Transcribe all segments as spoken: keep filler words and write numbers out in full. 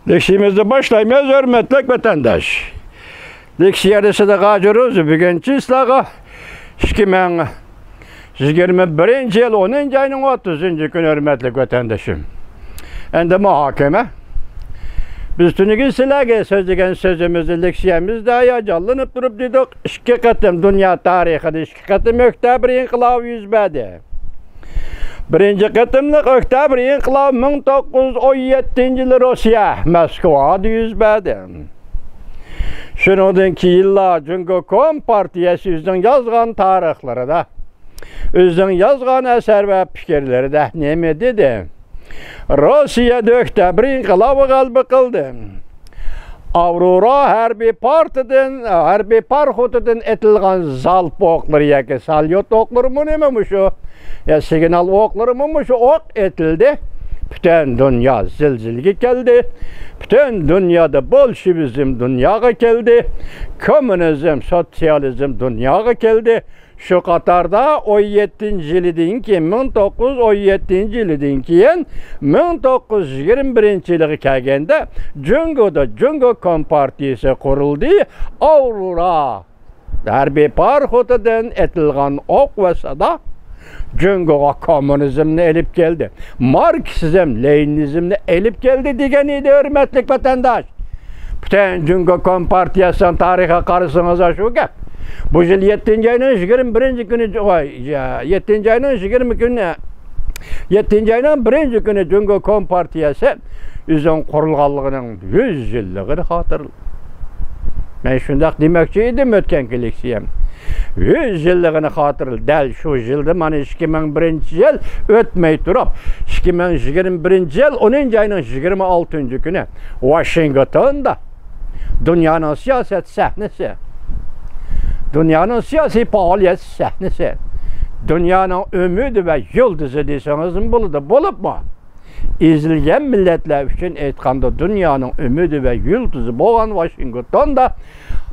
لېكسىيىمىزنى باشلايمىز، ھۆرمەتلىك ۋەتەنداش. لېكسىيەنى سىدىق ھاجى روزى بۈگۈن چىسلاغا ئىككى مىڭ يىگىرمە بىرىنچى يىل ئونىنچى ئاينىڭ ئوتتۇزىنچى كۈنى، ھۆرمەتلىك ۋەتەندىشىم. ئەمدى مۇھاكىمە. بىز تۈنۈگۈن سىلەرگە سۆزلىگەن سۆزىمىزنى لېكسىيەمىزدە ھاياجانلىنىپ تۇرۇپ دېدۇق، ئىككى قېتىم دۇنيا تارىخىدا ئىككى قېتىم ئۆكتەبىر ئىنقىلابى يۈز بەردى. بىرىنچى قېتىملىق ئۆكتەبىر ئىنقىلابى مىڭ توققۇز يۈز ئون يەتتىنچى يىلى روسىيە، موسكۋادا يۈز بەردى. شۇنىڭدىن كېيىنلا جۇڭگو كومپارتىيەسى ئۆزىنىڭ يازغان تارىخلىرىدا، ئۆزىنىڭ يازغان ئەسەر ۋە پىكىرلىرىدە نېمە دېدى؟ روسىيەدە ئۆكتەبىر ئىنقىلابى غەلىبە قىلدى. ئاۋرورا ھەربىي پارتىدىن، ھەربىي پاراخوتىدىن ئېتىلغان زالپ ئوقلىرى ياكى ساليۇت ئوقلىرىمۇ نېمە مۇشۇ؟ يا سىگنال ئوقلىرىمۇ مۇشۇ ئوق ئېتىلدى. پۈتۈن دۇنيا زىلزىلىگە كەلدى. پۈتۈن دۇنيادا بولشېۋىزم دۇنياغا كەلدى. كوممۇنىزم، سوتسىيالىزم دۇنياغا كەلدى. شۇ قاتاردا ئون يەتتىنچى يىلىدىن كېيىن، مىڭ توققۇز يۈز ئون يەتتىنچى يىلىدىن كېيىن، مىڭ توققۇز يۈز يىگىرمە بىرىنچى يىلىغا كەلگەندە، جۇڭگودا جۇڭگو كومپارتىيىسى قۇرۇلدى. ئاۋرورا ھەربىي پاراخوتىدىن ئېتىلغان ئوق ۋە سادا جۇڭگوغا كوممۇنىزمنى ئېلىپ كەلدى، ماركسىزم، لېنىنىزمنى ئېلىپ كەلدى دېگەن ئىدى، ھۆرمەتلىك ۋەتەنداش. پۈتۈن جۇڭگو كومپارتىيەسىنىڭ تارىخىغا قارىسىڭىز، شۇ گەپ. بۇ يىل يەتتىنچى ئاينىڭ يىگىرمە بىرىنچى كۈنى، ۋاي، يەتتىنچى ئاينىڭ يىگىرمە كۈنى، يەتتىنچى ئاينىڭ بىرىنچى كۈنى جۇڭگو كومپارتىيەسى ئۆزىنىڭ قۇرۇلغانلىقىنىڭ يۈز يىللىقىنى خاتىرىلىدى. مەن شۇنداق دېمەكچى ئىدىم ئۆتكەنكى لېكسىيەم. يۈز يىللىقىنى خاتىرىلىدى. دەل شۇ يىلدا، مانا، ئىككى مىڭ بىرىنچى يىل ئۆتمەي تۇرۇپ، ئىككى مىڭ يىگىرمە بىرىنچى يىل ئونىنچى ئاينىڭ يىگىرمە ئالتىنچى كۈنى ۋاشىنگتوندا دۇنيانىڭ سىياسەت سەھنىسى، دۇنيانىڭ سىياسىي پائالىيەت سەھنىسى، دۇنيانىڭ ئۈمىدى ۋە يۇلتۇزى دېسىڭىزمۇ بولىدۇ. بولۇپمۇ ئېزىلگەن مىللەتلەر ئۈچۈن ئېيتقاندا، دۇنيانىڭ ئۈمىدى ۋە يۇلتۇزى بولغان ۋاشىنگتوندا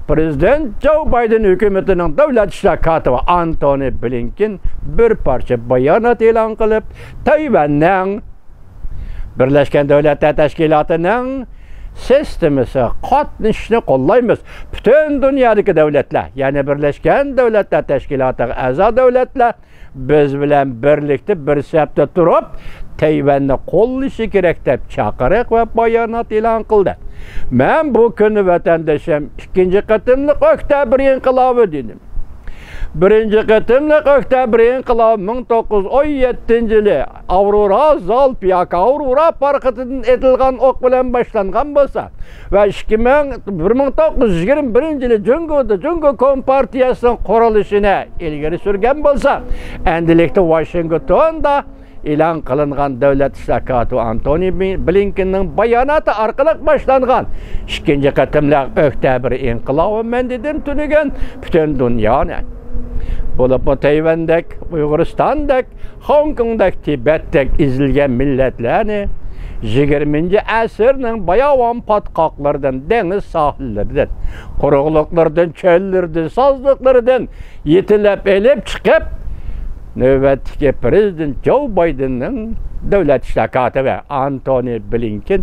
پىرېزىدېنت جو بايدېن ھۆكۈمىتىنىڭ دۆلەت ئىشلار كاتىپى ئانتونى بلىنكېن بىر پارچە بايانات ئېلان قىلىپ، تەيۋەننىڭ بىرلەشكەن دۆلەتلەر تەشكىلاتىنىڭ سىستېمىسىغا قاتنىشىشنى قوللايمىز. پۈتۈن دۇنيادىكى دۆلەتلەر، يەنى بىرلەشكەن دۆلەتلەر تەشكىلاتىغا ئەزا دۆلەتلەر بىز بىلەن بىرلىكتە بىر سەپتە تۇرۇپ، تەيۋەننى قوللىشى كېرەك، دەپ چاقىرىق ۋە بايانات ئېلان قىلدى. مەن بۇ كۈنى ۋەتەندىشىم ئىككىنچى قېتىملىق ئۆكتەبىر ئىنقىلابى دېدىم. بىرىنچى قېتىملىق ئۆكتەبىر ئىنقىلابى مىڭ توققۇز يۈز ئون يەتتىنچى يىلى ئاۋرورا زالپى ياكى ئاۋرورا پاراخوتىدىن ئېتىلغان ئوق بىلەن باشلانغان بولسا، ۋە ئىككى مىڭ، بىر مىڭ توققۇز يۈز يىگىرمە بىرىنچى يىلى جۇڭگودا جۇڭگو كومپارتىيەسىنىڭ قۇرۇلۇشىنى ئىلگىرى سۈرگەن بولسا، ئەمدىلىكتە ۋاشىنگتوندا ئېلان قىلىنغان دۆلەت ئىشلار كاتىپى ئانتونى بلىنكېننىڭ باياناتى ئارقىلىق باشلانغان ئىككىنچى قېتىملىق ئۆكتەبىر ئىنقىلابى، مەن دېدىم تۈنۈگۈن، پۈتۈن دۇنيانى، بولۇپمۇ تەيۋەندەك، ئۇيغۇرىستاندەك، خوڭكوڭدەك، تىبەتتەك ئېزىلگەن مىللەتلەرنى يىگىرمىنچى ئەسىرنىڭ باياۋان پاتقاقلىرىدىن، دېڭىز ساھىللىرىدىن، قۇرۇقلۇقلىرىدىن، چۆللىرىدىن، سازلىقلىرىدىن يېتىلەپ ئېلىپ چىقىپ، نۆۋەتتىكى پىرېزىدېنت جو بايدېننىڭ دۆلەت ئىشلار كاتىپى ئانتونى بلىنكېن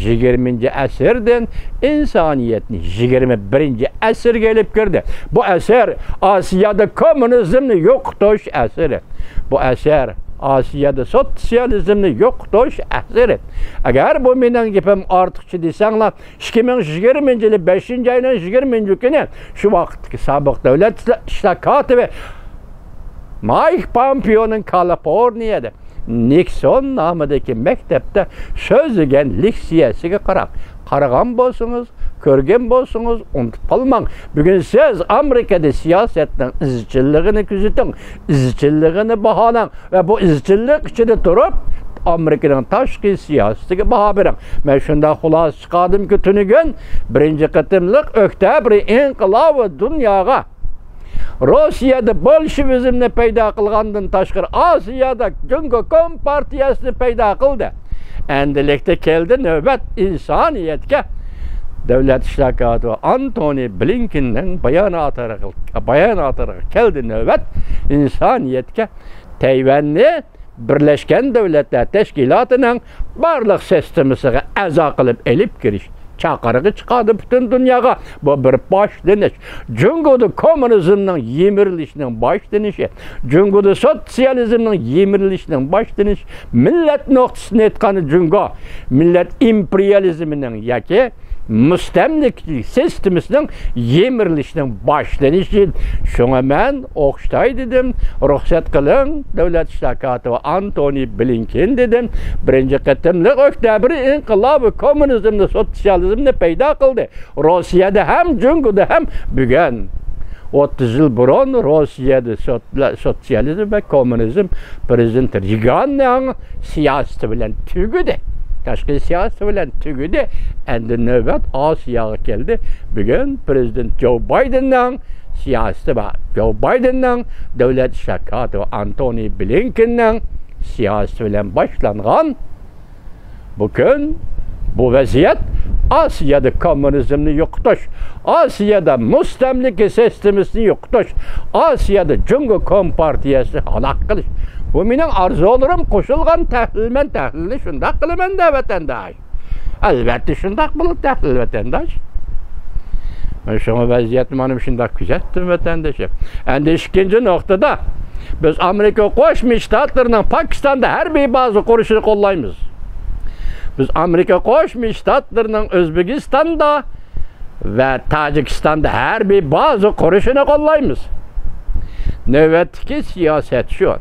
يىگىرمىنچى ئەسىردىن ئىنسانىيەتنى يىگىرمە بىرىنچى ئەسىرگە ئېلىپ كىردى. بۇ ئەسىر ئاسىيادا كوممۇنىزمنى يوقىتىش ئەسىرى. بۇ ئەسەر ئاسىيادا سوتسىيالىزمنى يوقىتىش ئەسىرى. ئەگەر بۇ مېنىڭ گېپىم ئارتۇقچە دېسەڭلار، ئىككى مىڭ يىگىرمىنچى يىلى بەشىنچى ئاينىڭ يىگىرمىنچى كۈنى شۇ ۋاقىتتىكى سابىق دۆلەت ئىشلار كاتىپى مايك پومپېئونىڭ كالىفورنىيەدە نىكسون نامىدىكى مەكتەپتە سۆزلىگەن لېكسىيەسىگە قاراڭ. قارىغان بولسىڭىز، كۆرگەن بولسىڭىز، ئۇنتۇپ قالماڭ. بۈگۈن سىز ئامېرىكىدا سىياسەتنىڭ ئىزچىللىقىنى كۆزىتىڭ، ئىزچىللىقىنى باھالاڭ ۋە بۇ ئىزچىللىق ئىچىدە تۇرۇپ، ئامېرىكىنىڭ تاشقى سىياسىتىگە باھا بېرىڭ. مەن شۇنداق خۇلاسە چىقاردىمكى، تۈنۈگۈن بىرىنچى قېتىملىق ئۆكتەبىر ئىنقىلابى دۇنياغا روسىيەدە بولشېۋىزمنى پەيدا قىلغاندىن تاشقىرى، ئاسىيادا جۇڭگو كومپارتىيەسىنى پەيدا قىلدى. ئەمدىلىكتە كەلدى نۆۋەت ئىنسانىيەتكە. دۆلەت ئىشلار كاتىپى ئانتونى بلىنكېننىڭ باياناتى ئارقىلىق، باياناتى ئارقىلىق كەلدى نۆۋەت ئىنسانىيەتكە. تەيۋەننى بىرلەشكەن دۆلەتلەر تەشكىلاتىنىڭ بارلىق سىستېمىسىغا ئەزا قىلىپ ئېلىپ كىرىش چاقىرىقى چىقاردى پۈتۈن دۇنياغا. بۇ بىر باشلىنىش. جۇڭگودا كوممۇنىزمنىڭ يىمىرىلىشىنىڭ باشلىنىشى. جۇڭگودا سوتسىيالىزمنىڭ يىمىرىلىشىنىڭ باشلىنىشى. مىللەت نۇقتىسىدىن ئېيتقاندا، جۇڭگو مىللەت ئىمپېرىيالىزمىنىڭ ياكى مۇستەملىكىچىلىك سىستېمىسىنىڭ يىمىرىلىشىنىڭ باشلىنىشى. شۇڭا مەن ئوخشىتاي دېدىم، رۇخسەت قىلىڭ، دۆلەت ئىشلار كاتىپى ئانتونى بلىنكېن دېدىم. بىرىنچى قېتىملىق ئۆكتەبىر ئىنقىلابى كوممۇنىزمنى، سوتسىيالىزمنى پەيدا قىلدى. روسىيەدە ھەم، جۇڭگودا ھەم بۈگۈن ئوتتۇز يىل بۇرۇن روسىيەدە سوتلا-، سوتسىيالىزم ۋە كوممۇنىزم پرېزىدېنت رېگاننىڭ سىياسىتى بىلەن تۈگىدى. تاشقى سىياسىتى بىلەن تۈگىدى. ئەمدى نۆۋەت ئاسىياغا كەلدى. بۈگۈن پرېزىدېنت جو بايدېننىڭ سىياسىتى بار. جو بايدېننىڭ، دۆلەت ئىشلار كاتىپى ئانتونى بلىنكېننىڭ سىياسىتى بىلەن باشلانغان بۇ كۈن، بۇ ۋەزىيەت، ئاسىيادا كوممۇنىزمنى يوقىتىش، ئاسىيادا مۇستەملىكە سىستېمىسىنى يوقىتىش، ئاسىيادا جۇڭگو كومپارتىيەسىنى ھالاك قىلىش. بۇ مېنىڭ ئارزۇلىرىم قوشۇلغان تەھلىل، مەن تەھلىلنى شۇنداق قىلىمەن-دە، ۋەتەنداش. ئەلۋەتتە شۇنداق بولىدۇ، تەھلىل ۋەتەنداش. مەن شۇڭا ۋەزىيەتنى مانا مۇشۇنداق كۆزەتتىم، ۋەتەندىشىم. ئەمدى ئىككىنچى نۇقتىدا، بىز ئامېرىكا قوشما شتاتلىرىنىڭ پاكىستاندا ھەربىي بازا قۇرۇشىنى قوللايمىز. بىز ئامېرىكا قوشما شتاتلىرىنىڭ ئۆزبېكىستاندا ۋە تاجىكىستاندا ھەربىي بازا قۇرۇشىنى قوللايمىز. نۆۋەتتىكى سىياسەت شۇ.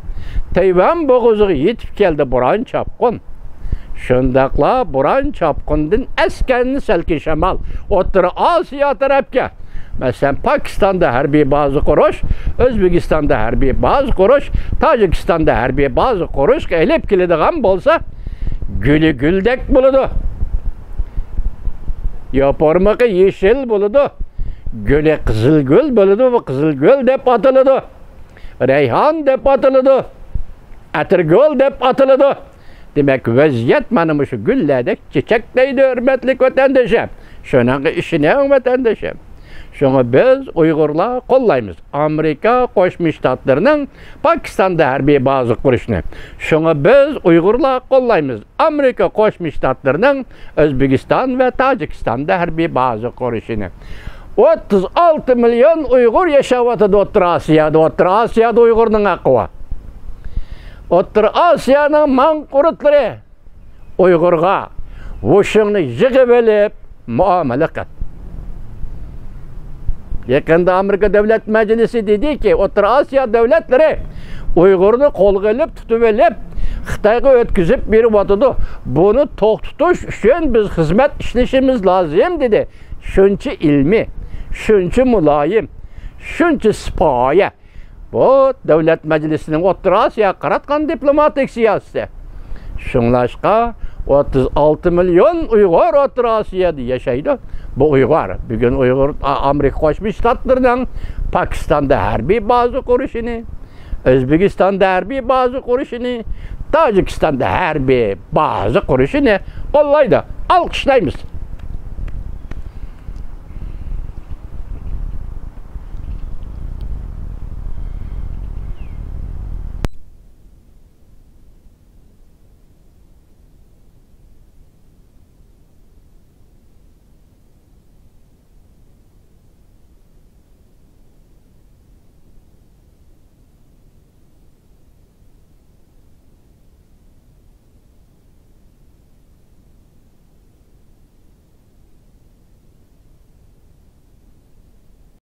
تەيۋەن بوغۇزىغا يېتىپ كەلدى بوران-چاپقۇن. شۇنداقلا بوران-چاپقۇندىن ئەسكەرنى سەلكىن شامال ئوتتۇرا ئاسىيا تەرەپكە، مەسىلەن، پاكىستاندا ھەربىي بازا قۇرۇش، ئۆزبېكىستاندا ھەربىي بازا قۇرۇش، تاجىكىستاندا ھەربىي بازا قۇرۇشقا ئېلىپ كېلىدىغان بولسا، گۈلى گۈلدەك بولىدۇ. يوپۇرمىقى يېشىل بولىدۇ. گۈلى قىزىلگۈل بولىدۇ، بۇ قىزىلگۈل دەپ ئاتىلىدۇ. رەيھان دەپ ئاتىلىدۇ. ئەتىرگۈل دەپ ئاتىلىدۇ. دېمەك، ۋەزىيەت مانا مۇشۇ گۈللەردەك چېچەكلەيدۇ، ھۆرمەتلىك ۋەتەندىشىم. شۇنىڭغا ئىشىنىڭ، ۋەتەندىشىم. شۇڭا بىز ئۇيغۇرلار قوللايمىز ئامېرىكا قوشما شتاتلىرىنىڭ پاكىستاندا ھەربىي بازا قۇرۇشىنى. شۇڭا بىز ئۇيغۇرلار قوللايمىز ئامېرىكا قوشما شتاتلىرىنىڭ ئۆزبېكىستان ۋە تاجىكىستاندا ھەربىي بازا قۇرۇشىنى. ئوتتۇز ئالتە مىليون ئۇيغۇر ياشاۋاتىدۇ ئوتتۇرا ئاسىيادا. ئوتتۇرا ئاسىيادا ئۇيغۇرنىڭ ھەققى بار. ئوتتۇرا ئاسىيانىڭ ماڭقۇرتلىرى ئۇيغۇرغا ھوشۇڭنى يىغىۋېلىپ مۇئامىلە قىل. يېقىندا ئامېرىكا دۆلەت مەجلىسى دېدىكى، ئوتتۇرا ئاسىيا دۆلەتلىرى ئۇيغۇرنى قولغا ئېلىپ، تۇتۇۋېلىپ، خىتايغا ئۆتكۈزۈپ بېرىۋاتىدۇ. بۇنى توختىتىش ئۈچۈن بىز خىزمەت ئىشلىشىمىز لازىم، دېدى. شۇنچە ئىلمىي، شۇنچە مۇلايىم، شۇنچە سىپايە. بۇ دۆلەت مەجلىسىنىڭ ئوتتۇرا ئاسىياغا قاراتقان دىپلوماتىك سىياسىتى. شۇڭلاشقا، ئوتتۇز ئالتە مىليون ئۇيغۇر ئوتتۇرا ئاسىيادا ياشايدۇ. بۇ ئۇيغۇر، بۈگۈن ئۇيغۇر، ئا-، ئامېرىكا قوشما شتاتلىرىنىڭ پاكىستاندا ھەربىي بازا قۇرۇشىنى، ئۆزبېكىستاندا ھەربىي بازا قۇرۇشىنى، تاجىكىستاندا ھەربىي بازا قۇرۇشىنى قوللايدۇ. ئالقىشلايمىز.